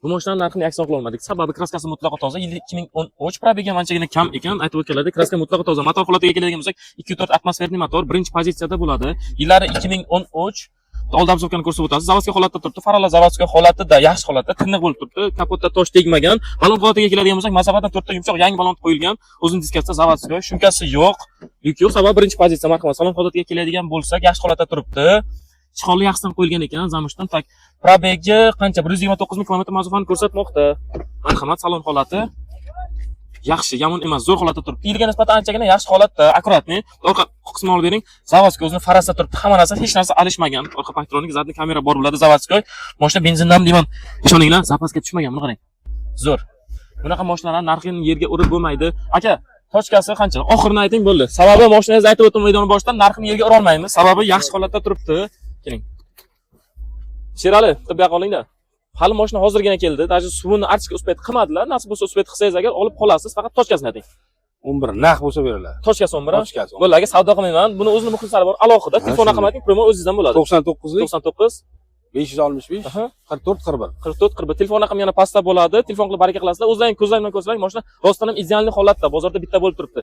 Bu mashinani narxini yakson qila olmadik. Sababi краска si mutlaqo toza. Yili 2013, пробег i ham anchagina kam ekan. Aytib o'tganlaridek, краска mutlaqo toza. Motor holatiga keladigan bo'lsak, 2.4 атмосферный motor birinchi pozitsiyada bo'ladi. Yillari 2013. Oldi обзорка ni ko'rsatib o'tasiz. Заводской holatda turibdi. Faralar заводской holatida, yaxshi holatda, tiniq bo'lib turibdi. Kapotda tosh tegmagan. Balon holatiga keladigan bo'lsak, masofadan to'rtta yumshoq yangi balon qo'yilgan. O'zining diskasida заводской, шумка si yo'q. Yuk yo'q, sababi birinchi pozitsiya, marhamat. Salon holatiga keladigan bo'lsak, yaxshi holatda turibdi. Чехол i yaxshidan qo'yilgan ekan, замша dan. Так, пробег i qancha? 129 ming kilometr masofani ko'rsatmoqda. Marhamat, salon holati yaxshi, yomon emas, zo'r holatda turibdi. Yilga nisbatan anchagina yaxshi holatda, аккуратный. Orqa qismini olib bering. Заводской o'zini farasida turibdi. Hamma narsa, hech narsa alishmagan. Orqa парктроник, задний kamera bor bo'ladi, заводской. Mashina benzindan deyman. Ishoninglar, запаска tushmagan, buni qarang. Zo'r. Bunaqa mashinalarning narxini yerga urib bo'lmaydi. Aka, точка si qancha? Oxirini ayting, bo'ldi. Sababi mashinangizni aytib o'tdim videoni boshidan, narxini yerga ura olmaymiz. Sababi yaxshi holatda turibdi. Keling. Sherali, bitta bu yoqqa olingda. Hali mashina hozirgina keldi. Даже suvini archga успеть qilmadilar. Nasib bo'lsa, успеть qilsangiz agar, olib qolasiz, faqat точка sini ayting. 11 naq bo'lsa beriladi. Точка si 11. Точка si. Bo'ldi, aka, savdo qilmayman. Buni o'zini muxlislari bor alohida. Ha, Telefon raqami shunday. ayting, прямо o'zingizdan bo'ladi. 99lik 99 565 44 41. 44 41. Telefon raqami yana pastda bo'ladi. Telefon qilib baraka qilasizlar. O'zlaring ko'zlaring bilan ko'rsalaring, mashina rostdan ham идеальный holatda, bozorda bitta bo'lib turibdi.